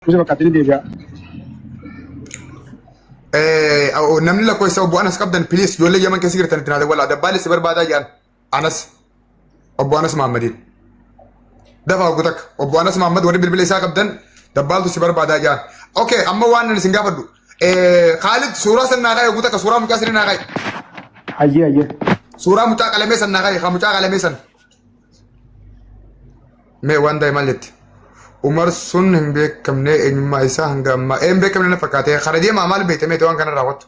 Kuusa fakkaatee ni deebi'a. Namni lakkoofsa obbo Anas qabdan, please, ijoollee Yaman keessa jirtan itti naa dawwalaa. Dabbaalli si barbaadaa jedhan Anas, obbo Anas Mahaammadiin. Dafa hoggu takka obbo Anas Mahaammad warri bilbila isaa qabdan, dabbaaltu si barbaadaa jedhan. Okay, amma waan ani isin gaafadhu. Khaalid, suuraa san naa kaa'e, hoggu takka suuraa mucaa sanii naa kaa'e. Hayyee, hayyee. Suuraa mucaa qalamee san naa kaa'e, haa mucaa qalamee san. Mee waan ta'e maal jetti? Umar sun hin beekamne eenyummaa isaa hanga ammaa. Ee, hin beekamne na fakkaate. Kana deemaa maal beekte meete waan kana raawwattu?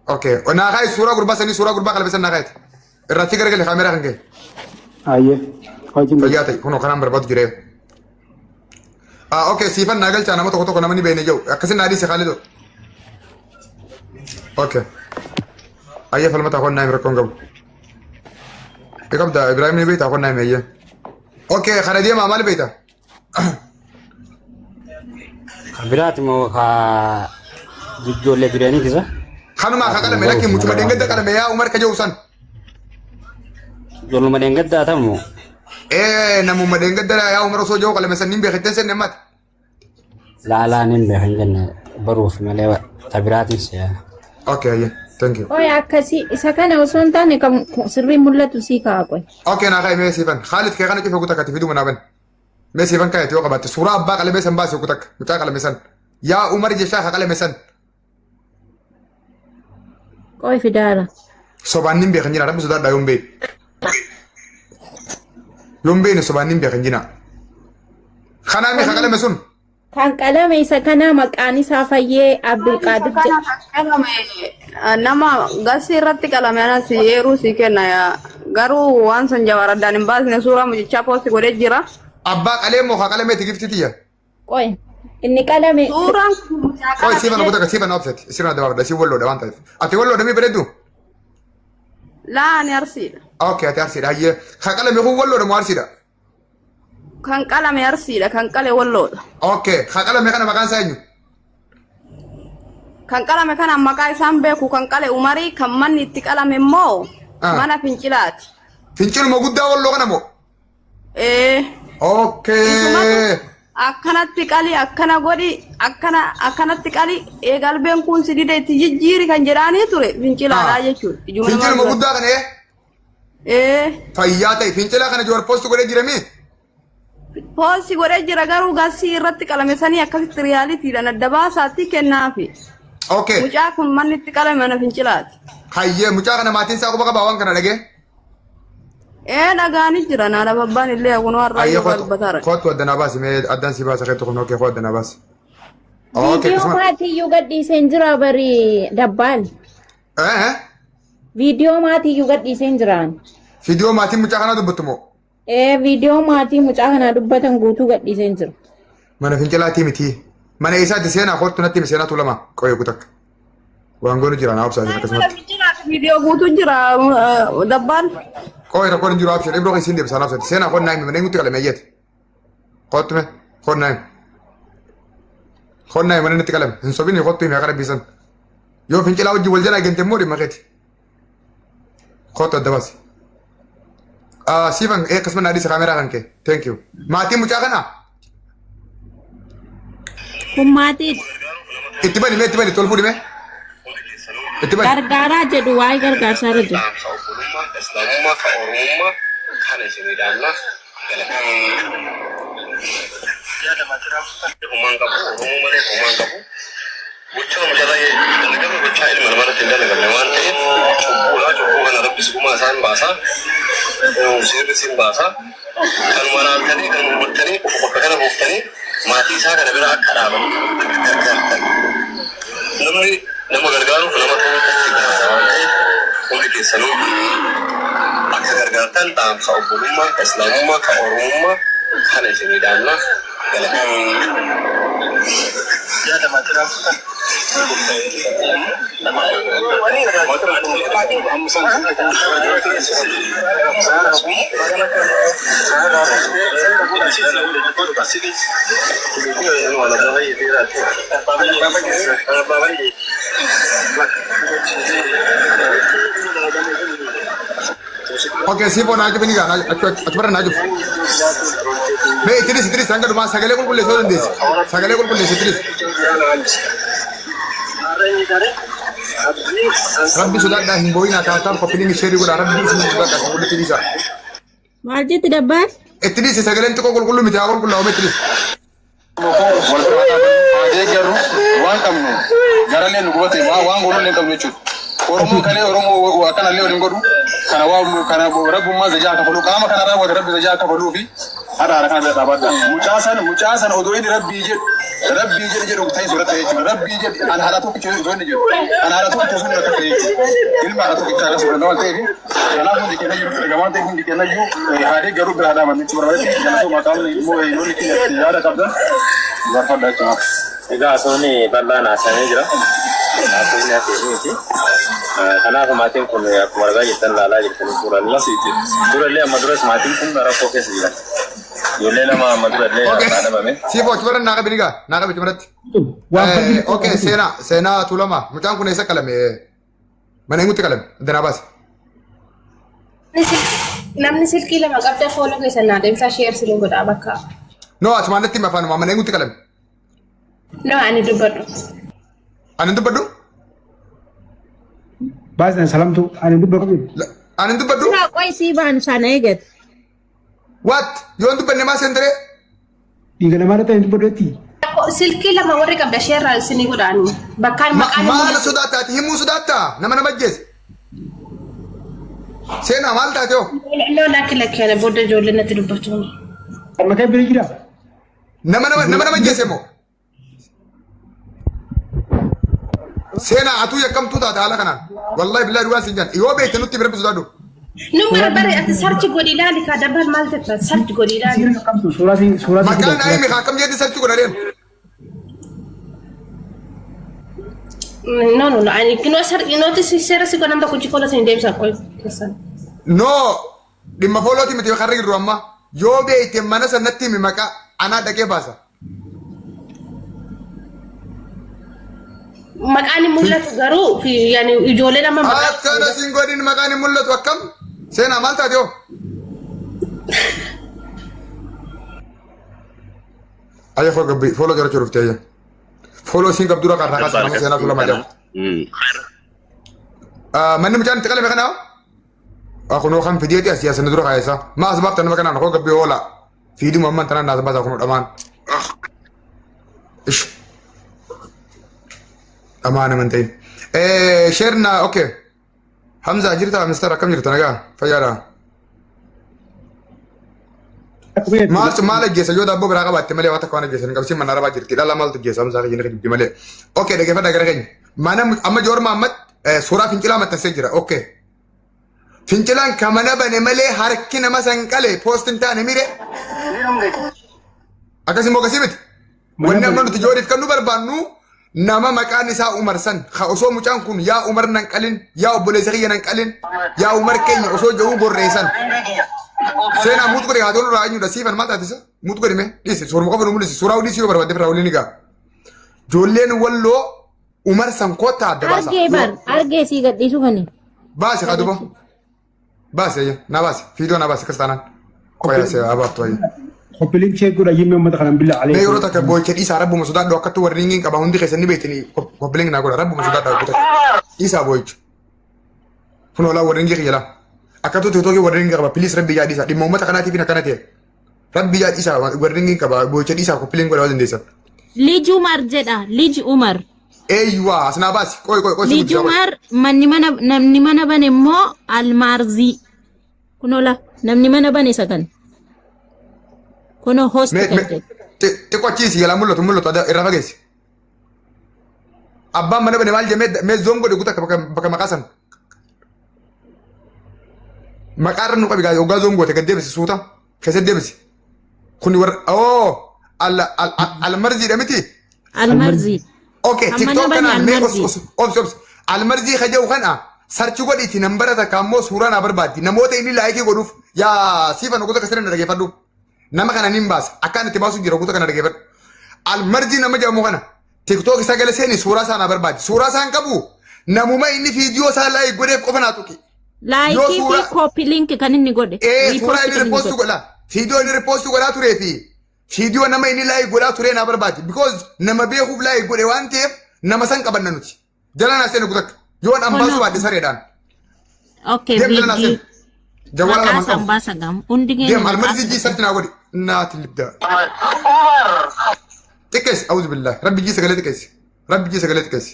Okay. Naa kaa'i suuraa gurbaa sanii, suuraa gurbaa qalbii san naa kaa'ite. Irratti garagale kaameraa kan ka'e. Hayyee. Hojiin Fayyaa ta'e kunoo kanaan barbaadu jira. Ah, okay, siifan naa galchaa nama tokko tokko namni beekne jiru. Akkasin naa dhiise Khaalidoo. Okay. Ayya falmata konnaa hin rakkoon qabu. Qabda Ibrahim ni beektaa konnaa hime ayyee. Okay, kana deemaa maal beekta? Kan biraati moo ka ijoollee jireeniiti isa? Kanumaa ka qalame, lakki, mucuma dheengadda qalame yaa Umar ka jedhu san. Ijoolluma dheengaddaa ta'u moo? Ee, namuma dheengadda yaa Umar osoo jedhu qalame san niin beekitteen senne ammaati. Laalaan hin beekan jenne baruuf malee ta biraatiin si'a. Okay, ayyee. Thank you. Qoy, akkasii isa kana osoo hin taane kan sirrii mul'atu sii kaa'a, qoy. Okay, naa kaa'e mee siifan. Khaalid kee kana cufe kutakka ati fiduma naa bani. Mee siifan kaa'e yoo qabaatte suuraa abbaa qalamee san baase kutakka mucaa qalame san. Yaa Umar jechaa ka qalame san. Qoy, fidaara. Sobaan nin beekan jira, rabbi sodaadhaa yoon beekne. Yoon beekne sobaan nin beekan jira. Kanaa mee ka qalame sun. Kan qalame isa kana, maqaan isaa Fayyee Abdulqaadir Kana jedha. kan qalame nama gasii irratti qalame anas eeruu sii kenna yaa. Garuu waan san Jawaar addaan hin baasne, suuraa mucichaa post godhee jira. Abbaa qalee moo ka qalameeti gifti tiyya? Qoy. Inni qalame Suuraan kun mucaa Qoy qalame siifan kutakka siifan obsati. Sirna dabaabadha si walloodha waan ta'eef. Ati walloodha mi bareeddu? Laa, ani Arsiidha. Okay, ati Arsiidha. Hayyee. Ka qalame kun walloodha moo Arsiidha? Kan qalame Arsiidha, kan qale Walloodha. Okay, ka qalame kana maqaan isaa eenyu? Kan qalame kana maqaa isaan beeku, kan qale Umarii, kan manni itti qalame immoo mana Fincilaati. Finciluma guddaa Walloo kana moo? Ee. Okay. Isumatu akkanatti qali, akkana godhi, akkana akkanatti qali, eega albeen kun si dide itti jijjiiri kan jedhaanii ture fincilaadhaa jechuudha. Ijuma namaa Finciluma duratti. guddaa kana ee? Ee. Fayyaa ta'e, fincilaa kana Jawaar post godhee jiramii? Post godhee jira, garuu gasii irratti qalame sanii akkasitti realitydhaan adda baasaatti kennaafi. Okay. Mucaa kun manni itti qalame mana Fincilaati. Hayyee, mucaa kana maatiin isaa quba qabaa waan kana dhagee? Ee, dhagaanii jira, naadha abbaan illee kunoo har'aa Hayyee yoo kootu dubbataara. kootu adda naa baasi, mee addaan si baasa keetu kun, okay, koo adda naa baasi. Okay, Viidiyoo akkasuma. maatiiyyuu gadhiiseen jira bari dabbaal. Eh eh. Viidiyoo maatiiyyuu gadhiiseen jiraan. Viidiyoo maatiin mucaa kanaa dubbattu moo? Ee, viidiyoo maatii mucaa kanaa dubbatan guutuu gadhiiseen jira. Mana Fincilaatii miti. Mana eessaati seenaa kootu natti himi, seenaa Tuulamaa qoyee kutakka. Waan goonu jira naa obsaa Mana akkasumatti. Fincilaati viidiyoo guutuu jira dabbaan. Qoyee rakkoon hin jiru, abshir ibroo isiin deebisaa naa obsaati. Seenaa koon naa himi, mana eenyutti qalame ayyeeti. Kootu mee koon naa himi. Koon naa himi, mana inni itti qalame. Hin sobini, kootu himi akka rabbiisan. Yoo Fincilaa wajjin wal jalaa gante immoo dhimma keeti. Kootu adda baasi. Siifan akkasuma naa dhiisa kaameraa kan kee. Thank you. Maatiin mucaa kanaa Kun maatiidha. Itti bani mee, itti bani, tol fuudhi mee. Itti bani. Gargaaraa jedhu, waa'ee gargaarsaa irra jiru. Dhaamsa obbolummaa, Islaamummaa, ka Oromummaa kana isinii dhaamna. Homaan qabu, Oromoo malee homaan qabu. Gochaa mucarraa dalagame gochaa ilma namarratti hin dalagamne waan ta'eef cubbuudha. Cubbuu kana Rabbis gumaa isaa hin baasa. Seerris hin baasa. Kanuma laaltanii, kanuma hubattanii, of bakka kana buuftanii maatii isaa kana bira akka dhaabattan, akka gargaartan. Namni nama gargaaruuf nama ta'uu qofti gahaadha waan ta'eef hundi keessanuu akka gargaartan dhaamsa obbolummaa, ka Islaamummaa, ka Oromummaa kana isinii dhaamna. Okay, siifoo naa cufi ni gaa achi barra naa cufi. Mee itti dhisi, itti dhisi, hanga dhumaa sagalee qulqulleessuu yoo dandeesse. Sagalee qulqulleessi, itti dhisi. Rabbi sodaadhaa hin boo'inaa, tap tap, copy link, share godhaa. Rabbi isin sodaadhaa kan walitti dhiisa. Maal jetti dabbaan? Itti dhiisi, sagaleen xiqqoo qulqulluu miti, haa qulqullaa'u, itti dhiisi. Wal bira haa dhaabbannu, haa deeggarru, waan qabnu garallee nu gubate waan goonullee hin qabnu jechuudha. Oromoo kalee Oromoo akkanallee waliin godhu kana waa kana rabbummaa zajaa kafaluu qaama kana raawwate rabbi zajaa kafaluu fi haadha haadha kana bira dhaabadha. Mucaa san odoo inni rabbii jedhu rabbii jedhu jedhu ta'e sodatta jechuudha. Rabbii jedhu an haadha tokkicha osoo inni jedhu an haadha tokkicha osoo inni akka ta'e jechuudha. Ilma haadha tokkicha akkas godhan waan ta'eef kanaaf hundi keenya jiru ergamaan ta'e hundi keenya iyyuu haa deeggarru, bira haa dhaabannu jechuudha. Barbaadatti galatoomaa, qaamni immoo yoonni keenya yaada qabdan barfadha jechuudha. Egaa haasofni bal'aan haasa'amee jira. Haasofni hafe miti. Kanaaf maatiin kun akkuma argaa jirtan, ilaalaa jirtan suuraallee. Durallee amma duras maatiin kun rakkoo keessa jiran. Ijoollee lama amma durallee Okay. harkaa dhabame. Siif achi bara naa qabi nigaa naa qabi maratti. Waan fardi. Okay, seenaa seenaa Tuulamaa, mucaan kun eessa qalame? Mana eenyutti qalame? Addanaa baase. Namni silkii lama qabda, follow keessan naa deemsaa, share siin godhaa bakka. No, asumaan natti himi afaanumaa, mana eenyutti qalame? No, ani dubbadhu. Ani hin dubbadhu? Baasna salamtu ani dubba qabu. Ani hin dubbadhu? Silaa qoy sii baanu sana eegate. What? Yoo hin dubbanne maa seentaree? Dhiiga namaa irratti ani dubbadhu. Silkii lama warri qabda, share isinii godhaani. Bakkaan maqaan Maal sodaattaa ati? Himuu sodaattaa? Nama nama ajjeese. Seenaa, maal taate hoo? No, lakki lakki, ana booda ijoollee natti dubbatu. Maqaa bira jira. Nama nama ajjeese moo? Seenaa, atuu yakkamtuu taate haala kanaan. Wallahi billahi, dhugaan siin jaan. Yoo beekte nutti bira sodaadhu. Nu barbare, ati search godhi ilaali kaa, dabbal maal jetta, search godhi ilaali. Siirri qabdu suuraa si. Maqaan naa himi, akkam jeetti search godha deemu. No, no, no, ani kinoo search nooti seera si godhan tokko chikola sin deemsa qoy keessan. No, dhimma follow ti miti karra jirru amma. Yoo beekte mana sanatti himi maqaa, anaa dhaqee baasa. Maqaan hin mul'atu garuu fi yani ijoolleen amma maqaa. Akkana siin godhin, maqaan hin mul'atu akkam? Seenaa, maal taate hoo? Ayya, koo gabbii follow jarachuu dhufte ayya. Follow siin qabdu dura qarraa kaasa nama seenaa Tuulamaa jedhamu. Manni mucaan itti qalame kanaa? Kunoo kan fideeti asii asina dura kaayesa. Maa as baaftan nama kanaan koo gabbii oola. Fiiduma amman tanaan naas baasaa kunoo dhamaan. Ish. Dhamaa nama hin ta'in. Share na, okay. Hamza, jirta mister, akkam jirta, nagaa fayyaadha? Maaltu maal ajjeesa yoo daabboo biraa qabaatte malee waan takka waan ajjeesan hin qabsiin, mana arabaa jirti, dhala maaltu ajjeesa Hamzaa keenya kijibdi malee. Okay, dhaggeeffadhaa gara keenya. Mana amma Joor Mahammad suuraa fincilaa maxxansee jira. Okay. Fincilaan ka mana bane malee harki nama san qale post hin taane mire. Akkas immoo akkasii miti. Wanni amma nuti Jooriif kan nu barbaannu nama maqaan isaa Umar san ka osoo mucaan kun "Yaa Umar nan qalin, yaa obboleessa kiyya nan qalin, yaa Umar keenya" osoo jedhuu gorreessan. Seenaa, mute godhe, haa tolu irraa eenyudha siifan maal taatisa? Mute godhi, mee dhiisi, suuruma qofa nu mul'isi, suuraa dhiisi, yoo barbaadde irraa waliin ni ga'a. Ijoolleen Walloo Umar san kottaa adda baasa. Argee bar, argee sii gadhiisu kani. Baase haa duba. Baase ayya, na baase, fiidoo na baase kiristaanaan. Qoyaa see abaaftu ayya. Copy link share godha yimmee uummata kanan billaa Mee yeroo alee. takka boo'icha dhiisaa, rabbuma sodaadhu, akkattu warri ringiin qaba hundi keessan ni beektanii, copy link naa godha, rabbuma sodaadhu, akkatu dhiisaa boo'icha. Kun olaa warri ringii kiyya laa. Akkattu TikTokii warri ringii qaba, please, rabbi ijaa dhiisaa, dhimma uummata kanaatiif akkana ta'e. Rabbi ijaa dhiisaa, warri ringiin qaba, boo'icha dhiisaa, copy link godha waan dandeessan. Lij Umar jedha. Lij Umar. Eeyyuwaa as naa baasi, qoy qoy qoy si Lij guddisaa qoy. Umar, manni mana namni mana bane immoo Almaarzii. Kunola namni mana bane isa kana. Kunoo host Mee kan mee jedhu. Xiqqoo achiisi jalaa mul'atu mul'atu irraa fageessi. Abbaan mana bane maal jennee, mee zoom godhe guutaa bakka maqaa san. Maqaa irra nu qabi gaa, hoggaa zoom goote gad deebisi, suuta keessa deebisi. Kuni warra oo almarziidha miti. Almarzii. Okay, Kan mana TikTok bane kanaan mee Almarzii. obsi obsi obsi. Almarzii ka jedhu kana search godhiiti nambara takka ammoo suuraa naa barbaaddi. Namoota inni like godhuuf yaa siifan gosa akkasii na dhageeffadhu. Nama kana nin baasa. Akkaan itti baasu jira, gosa kana dhageeffadhu. Almarzii nama jedhamu kana TikTok isa gala seeni, suuraa isaa naa barbaaddi. Suuraa isaa hin qabu. Namuma inni viidiyoo isaa like godheef qofa naa tuqi. Like Yoo fi suuraa copy link kan inni godhe. Ee, suuraa Repost inni kan inni repost godhe. godha. Viidiyoo inni repost godhaa turee fi Viidiyoo nama inni like godhaa turee naa barbaadi. Because nama beekuuf like godhe waan ta'eef nama san qabanna nuti. Jala naa seenu gutakka. Yoon an baasuu Kunoo. baadhe sareedhaan. Okay, Deem jala naa viidiyoo. seenu. Jawwaala Maqaa lamaan isaan qabu. baasa gam. Hundi keenya Deem maqaa almarzi isaan. jii satti naa godhi. Naati libda. Xiqqeessi auzu billahi. Rabbi jii sagalee xiqqeessi. Rabbi jii sagalee xiqqeessi.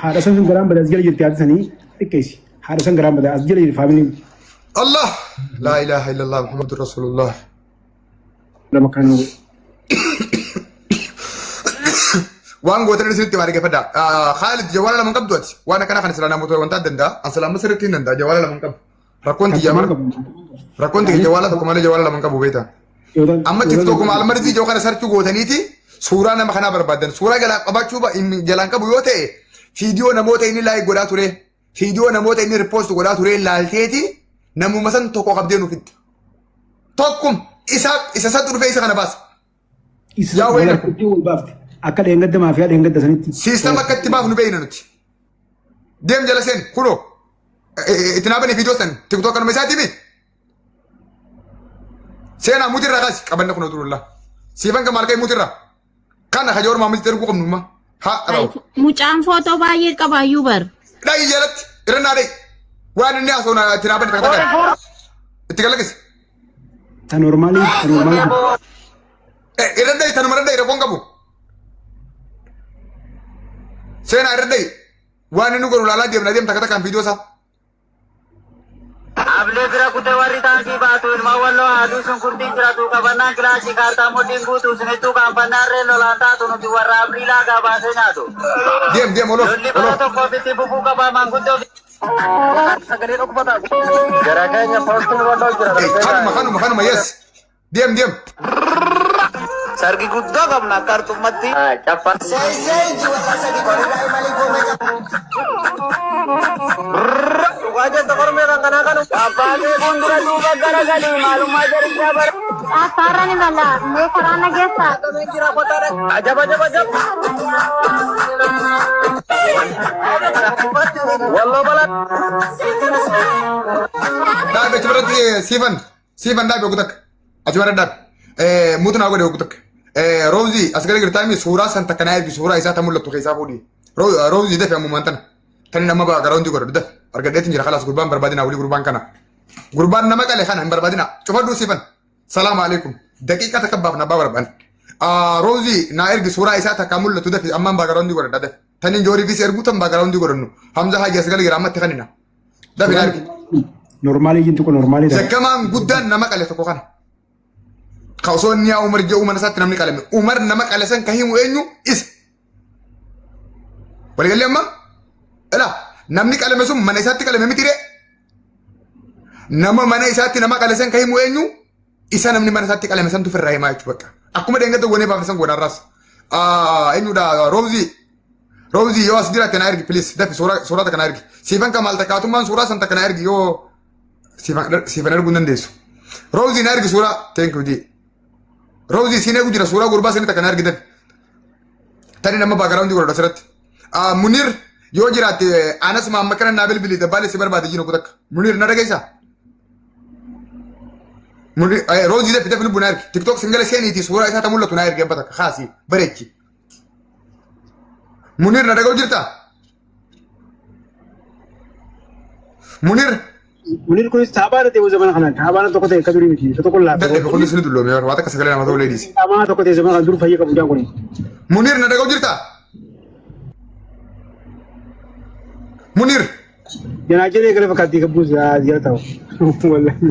Haadha san garaan bada as jala jirti haati sanii xiqqeessi. Haadha san garaan bada as jala jirti faamiliin. Allah. Laa ilaaha illallah Muhammadur Rasulullah. Lama kan Waan gootan isinitti waa dhaggeeffadha. Khaalid jawwaala lama hin qabdu ati. Waan akkana kana silaa namoota wanta adda danda'a. An silaa amma sirriitti hin danda'a. Jawwaala lama hin qabu. Rakkoon tiyya Takkumaa bara. qabu. Rakkoon tiyya jawwaala tokko malee jawwaala lama hin qabu beektaa. Amma tiktookuma almarzii ijoo kana sarchuu gootaniiti suuraa nama kanaa barbaadan. Suuraa jalaan qabaachuu jalaan qabu yoo ta'e viidiyoo namoota inni laayik godhaa ture viidiyoo namoota inni ripoost godhaa ture laalteeti namuma san tokko qabdee nu fidda. Tokkum isa isa santu dhufee isa kana baasa. Isa Yaa wal wayna. harkiftii wal baafte. Akka dheengadda maafiyaa dheengadda sanitti. Siistama akka itti baafnu beekna nuti. Deem jala seen kunoo itti naa bane viidiyoo san tiktook kanuma isaatiimi. Seenaa mutirraa kaasi qabanna kunoo turullaa. Siifan kan maal ka'e mutirraa. Kana kajoor maamilti erguu qabnu amma. Haa rawu. Mucaan footoo baay'ee qabaayyuu bar. Dhayi jalatti irra naa dhayi. Waan inni haasa'u naa itti naa bane takka takka. Itti galakkisi. Ta normaalii ta normaalii. Irra dhayi tanuma irra dhayi rakkoon qabu. Seenaa irra dhayi. Waan inni godhu laalaa deemna deemta takka takkaan viidiyoo isaa. Ablee bira kutee warri taankii baatu ilmaan walloo haaduu shunkurtiin jiratu qabannaan kilaashii kaartaa mudhiin guutuu sinittuu qaanfannaan reen lolaan taatu nuti warra abriilaa gaabaasee nyaatu. Deem deem olof Lolli bara olof. tokkoof itti fufuu qabaa maanguddoo. Sagalee dhokfataa. Gara keenya poostiin walloo jira. Kanuma kanuma kanuma yes. Deem deem. Sargi guddaa qabna akka arxummatti. Caffaa. Dhugaa jetta kormee kan kanaa kanu. Abbaa fuuldura duuba garagalii maalummaa jarichaa bara. Affaarra ni mala. Mee karaa na geessaa? Ajab ajab ajab. Walloo balaa. Dhaabe achi biratti siifan siifan dhaabe ogu takka achi bira dhaabe mutu naa godhe ogu takka roozii as gara girtaami suuraa san takka naa ergi suuraa isaa ta mul'attu keessaa fuudhi roozii dafe ammumaan tana tani nama ba'a garaawundi godhadhu dafe argadheetin jira kalaas gurbaan barbaadina wali gurbaan kana gurbaan nama qale kana hin barbaadina cufadhuu siifan salaam alaikum daqiiqa takka baaf na baa barbaan roozii naa ergi suuraa isaa takka mul'attu dafe ammaan baa garaawundi godhadha dafe tani jooriifis erguu tan baa garaawundi godhannu hamza haji as gara gira ammatti kanina Dafi na argi. Normaalii jintu kun normaalii ta'a. Yakkamaan guddaan nama qale tokko kana. Ka osoo inni yaa Umar jedhu mana isaatti namni qalame. Umar nama qale san ka himu eenyu isa. Waliigallee amma? Ilaa namni qalame sun mana isaatti qalame miti ree. Nama mana isaatti nama qale san ka himu eenyu isa namni mana isaatti qalame santu firraa himaa jechuudha bakka. Akkuma dheengadda goonee baafne san goonarraas. Eenyudha Roozii. Roozii yoo as jiraatte na ergi please dafi suuraa suuraa takka na ergi. Siifan kamaal takkaatummaan suuraa san takka na ergi yoo siifan siifan erguu hin dandeessu. Roozii na ergi suuraa thank you di. Roozii siin eegu jira suuraa gurbaa sanii takka na ergi dafi. Tani nama background godhadha asirratti. Munir yoo jiraatte anas maamma kana naa bilbili dabbaale si barbaade jiru takka. Munir na dhageessaa? Munir Roozii dafi dafi lubbu na ergi. TikTok singala seeniiti suuraa isaa ta mul'atu na ergi abba takka kaasii bareechi. Munir na dhaga'u jirtaa? Munir Munir kunis taabaana ta'e zamana kana taabaana tokko ta'e akka durii miti isa tokko laafee. dadhabe kunis ni dulloome waa takka sagalee nama ta'uu leediisi. Taabaana tokko ta'e zamana kana dur fayya qabu jaan kuni. Munir na dhaga'u jirtaa? Munir Janaa jedhee gara fakkaattii qabbuus jala ta'u. Wallahi.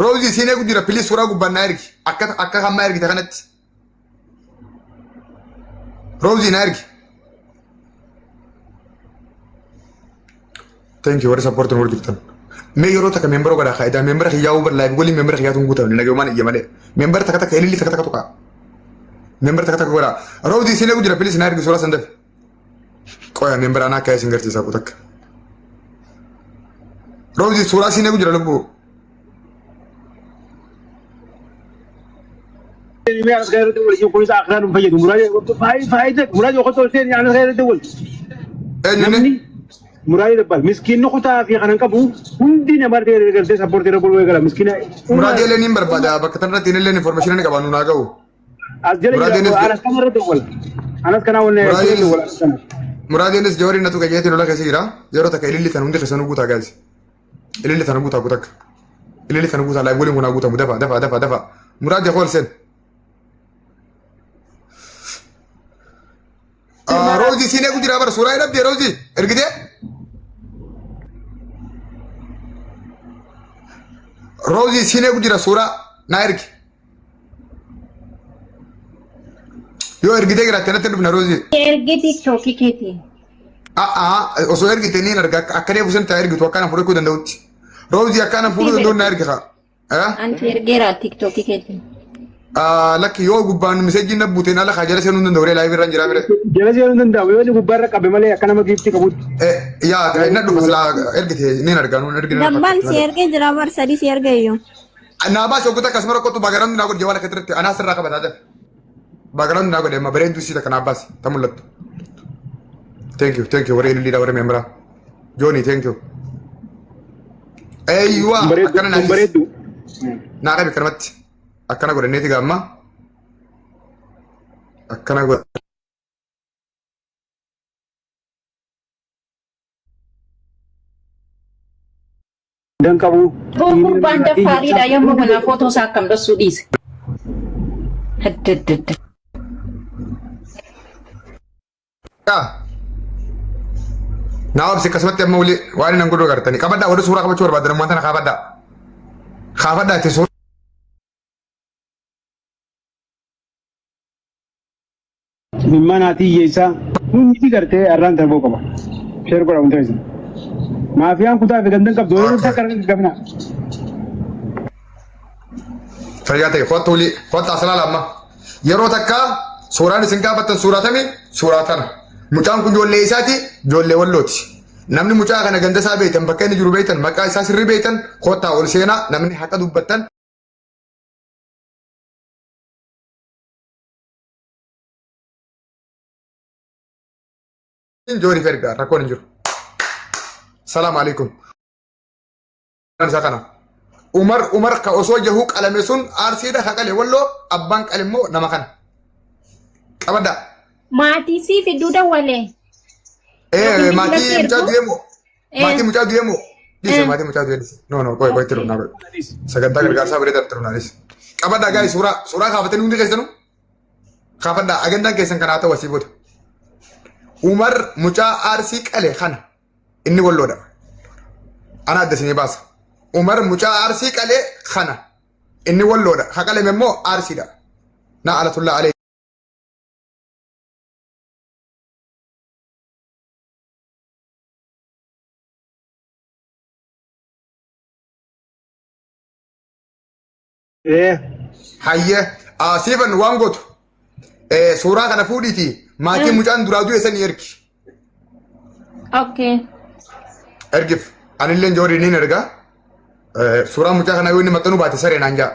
Roozii siin eegu jira pilis suuraa gubbaan na ergi akka akka hamma ergite kanatti. Roozii na ergi. Thank you warri support nu jirtan. Mee yeroo takka membara godhaa kaa'idaa membara kiyyaa ubar live golii membara kiyyaa tun guutamne nagayumaan iyya malee. Membara takka takka ililli takka takka tuqaa. Membara takka takka godhaa. Roozii siin eegu jira pilis na ergi suuraa san dafi. Qoya membara anaa akka isin garsiisaa ku takka. Roozii suuraa siin eegu jira lubbuu. Mee anas kan irratti wal kunis akhiraa nu fayyadu. Muraadi faayidaa muraadi okkotoo isheen anas kan irratti wal. Eenyu Namni inni? Muraadii dabbal miskiinni kutaa fi kanan qabu hundi nama gartee sappoortii irra godhuu eegala miskiina. Muraadii illee niin barbaada bakka tanarratti inni illee information ni qaba nuun haa ga'u. As jala Muraadiinis jira anas kana irra dawwala. Anas kana wanne Muraadiinis dawwala anas kana. Muraadiinis jawariin natu qajeetiin lola keessa jira. Yeroo takka ililli tan hundi keessanuu guutaa gaasi. Ililli tan guutaa guutakka. Ililli tan guutaa laayif waliin kun haa guutamu dafa dafa dafa dafa. Muraadii kool seen. Roozii siin eegu jira bara suuraa hin dhabdee Roozii ergitee? Roozii siin eegu jira suuraa naa ergi. Yoo ergitee jiraatte natti hin dhufne Roozii. Ergi tiktookii keetiin. A'aa osoo ergite niin arga akka deebu san ta'a ergitu akka ana fudhachuu danda'utti. Roozii akka ana fuudhuu danda'u na ergi kaa. Anti ergeera tiktookii keetiin. Lakki yoo gubbaan miseejiin na buuteen ala kaa jala seenuu hin danda'u laayivii irra hin jiraa mire. Jala seenuu hin danda'amu yoo inni gubbaarra qabe malee akka nama giiftii qabutti. Yaa na dhufa silaa ergite niin argaa nuun ergine. Dabbaan si ergee jira bar sadii si ergee iyyuu. Naa baase oggota akkasuma rakkootu baagaraamni naa godhe jawaala keessatti anaa sirraa qabataa dafe. Baagaraamni naa godhe amma bareedduu isii takka naa baase ta mul'attu. Thank you thank you warri ililliidha warri meembiraa. Johnny thank you. Eeyyuwaa akkana naa Bareeddu. Naa qabi kanumatti akkana godhanneeti gaamma akkana godha. Dan qabu. Gurbaan daffaariidha yommuu kana footoo isaa akkam dhossuu dhiise. Addadadda. Naa obsi akkasumatti amma wuli waan inni godhu agartanii qabadhaa warri suuraa qabachuu barbaadan ammoo tana kaafadhaa. Kaafadhaa itti suuraa. Mimmaan haati hiyyeessaa hundi gartee arraan darbuu qaba. Sheer godha wanta isin. Maafiyaan kutaa fi gandan qabdu yeroo takka arga gabna. Fayyaa ta'e kottu wuli kottu as ilaala amma. Yeroo takka suuraan isin gaafattan suuraa tami suuraa tana. Mucaan kun ijoollee isaati ijoollee wallooti. Namni mucaa kana ganda isaa beektan bakka inni jiru beektan maqaa isaa sirrii beektan kottaa ol seenaa namni haqa dubbattan. Jooriif ergaa rakkoon hin jiru. Salaam alaikum. Isaa kana. Umar Umar ka osoo jahuu qalame sun aarsiidha ka qale walloo abbaan qale immoo nama kana. Qabadhaa. Maatii sii fiduu dawwalee. Ee Yookiin bilbila maatii sii mucaa ergu? du'ee moo? Maatii mucaa du'ee moo? Dhiise maatii mucaa du'ee dhiise. No no qoy qoy itti dhufnaa qoy. Sagantaa gargaarsaa bareedaa itti dhufnaa dhiise. Qabadhaa gaa'ii suuraa suuraa kaafatanii hundi keessanuu. Kaafadhaa agandaan keessan kanaa ta'u asii booda. Umar mucaa Arsii qale kana inni walloodha. Ana adda isinii baasa. Umar mucaa Arsii qale kana inni walloodha. Ka qalame immoo Arsiidha. Na alatullaa alee. Hayyee siifan waan gootu suuraa kana fuudhiiti maatii mucaan duraa du'e sanii ergi. Okay. Ergif anillee joorii niin erga. Suuraa mucaa kanaa yoo inni maxxanuu baate saree naan ja'a.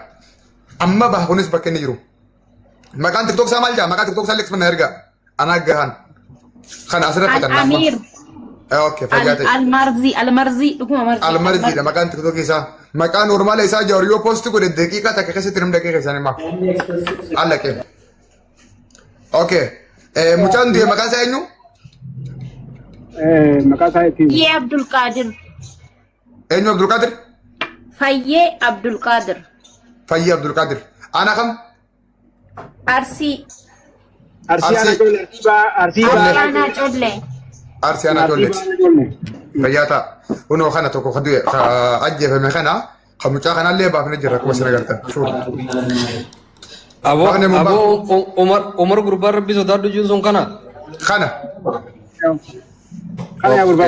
Amma baha kunis bakka inni jiru. Maqaan tiktok isaa maal ja'a? Maqaa tiktok isaa illee na erga. Anaa gahan. Kana asirratti Al fixanna amma. Amir. Okay, fayyaa ta'e. Almarzii Almarzii dhuguma marzii. Almarziidha maqaan tiktok isaa. Maqaa normaala isaa jawar yoo post godhe daqiiqaa takka keessatti namni dhaqee keessaan himaa. Allaqee. Okay. Mucaan du'e maqaan isaa eenyu? Maqaa isaa ittiin. Fayyee Abdulqaadir. Eenyu Abdulqaadir? Fayyee Abdulqaadir. Fayyee Abdulqaadir. Aanaa kam? Arsii. Arsii aanaa Collee, Arsii ba'aa, Arsii Arsii ba'aa. aanaa Collee. Arsii aanaa Arsii Colleeti. ba'aa Collee. Fayyaa ta'a. Kunoo kana tokko ka du'e ka ajjeefame kana ka mucaa kanallee baafne jirra akkuma isin agartan. Shuur. Aboo Baafne mun baafne. aboo Umar Umar gurbaan rabbi sodaadhu jiru sun kana. Kana. Kana yaa gurbaa.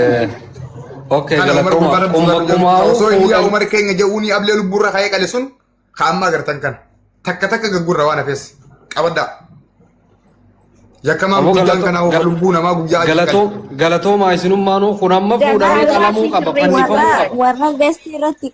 Okay Kana Umar galatoma gurbaan rabbi kun sodaadhu jiru. bakkumaa Osoo inni yaa fuudhan Umar keenya jedhuuni ablee lubbuurra ka'ee qale sun Ka amma agartan kana. Takka takka gaggurra waan hafes. Qabaddaa. Yakkamaan Aboo guddaan galato kanaa ofa gal lubbuu namaa guyyaa adii galatoo qale. galatoomaa isinummaanuu kun amma fuudhamee Warra qalamuu qaba fannifamuu warra qaba. warra guest irratti